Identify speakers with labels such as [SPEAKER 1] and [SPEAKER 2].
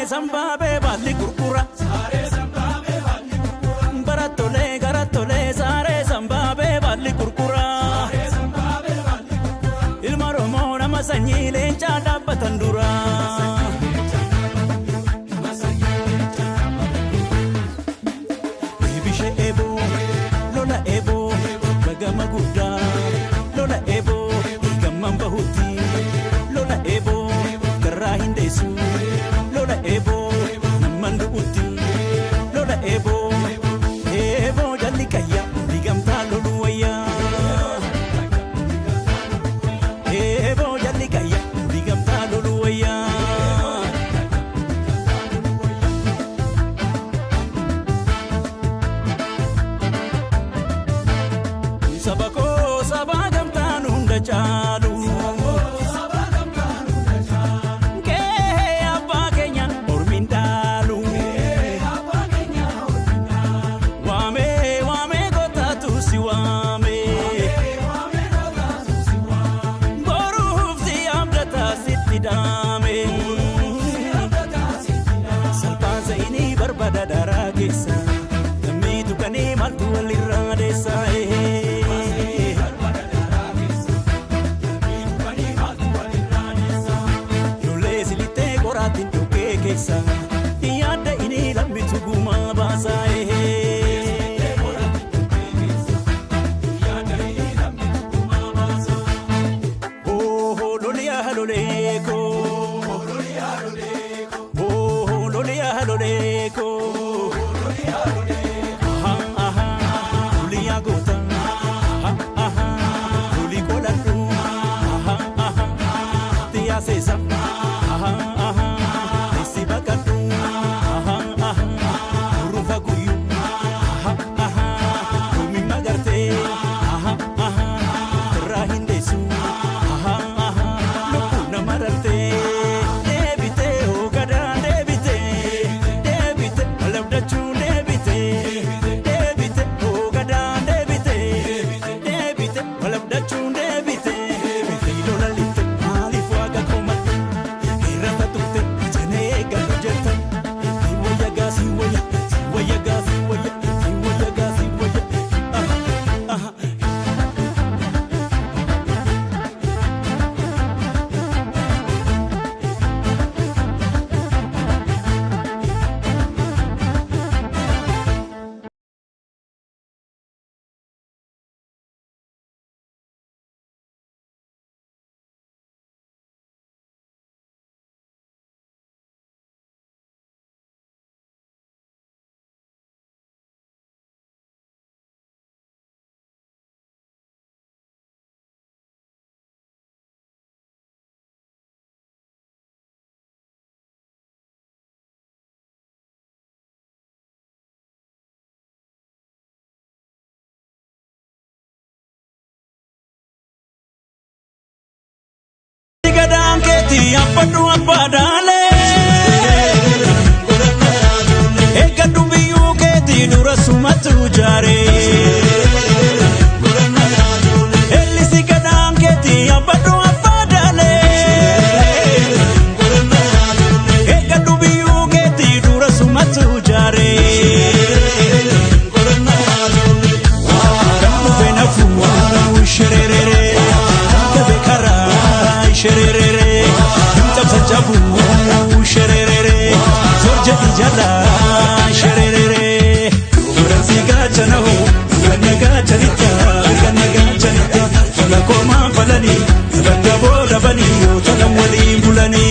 [SPEAKER 1] Sambaabee baalli gurgura. Barattolee garattolee saaree sambaabee baalli gurgura. Ilma Oromoo nama sanyii leencaa dhaabbatan dura. Deebishee eeboo lola eeboo gagama guddaa lola eeboo gamman bahutti lola eeboo garraa hin deessu lola eeboo namman du'utti lola eeboo eeboo jalli qayya digamtaa lolu wayyaa. Eeboo jalli qayya digamtaa lolu wayyaa. Saba koo saba gamtaan hunda caalu. Qe'ee abbaa keenya ormiin dhaalu. Waamee waamee gootaatu si waamee. Boruuf si abdataa sitti daame. Salphaan sa'inii barbada daraa keessa. Lammiitu kanii maaltu walirraa deessa. Ijoollee silittee qoraattiin dhokkee keessa. Yaadda inni lammitu gumaa baasa. Oh, loliyaa loleeko. Oh, loliyaa loleeko. Aha, aha, loliyaa goota. Aha, aha, lolii qoladhu. Aha, aha, tiyaa seesa. Aha, aha, teessi baqadhu. Aha, aha, urufa guyyu. Aha, aha, loomi magartee. Aha, aha, irraa hin deessu. Aha, aha, lubbuu nama rartee. Deebitee hoogadaan deebitee. Deebitee walabdachuu deebitee. Deebitee hoogadaan deebitee. Deebitee walabdachuu deebitee. Lola litte maaliif waaqa komatte? Hir'ata turte janee eeggadhu jetta. Si wayya gaa si wayya si wayya gaa si wayya si wayya gaa si wayya. Aha aha. Gadaan keetii abbadhu abbaa daalee. Eeggadhu biyyuu keetii dura sumatu jaaree. Ellisi gadaan keetii abbadhu abbaa daalee. Eeggadhu biyyuu keetii dura sumatu jaaree. Kan dhufe nafu shererere. Gabe karaa shererere. Cabsa cabu shererere. Sorja ijala shererere. Duransi gaachanahu ganna gaachanita ganna gaachanita. Tola koomaan falanii bakka booda banii yoo tolan waliin bulanii.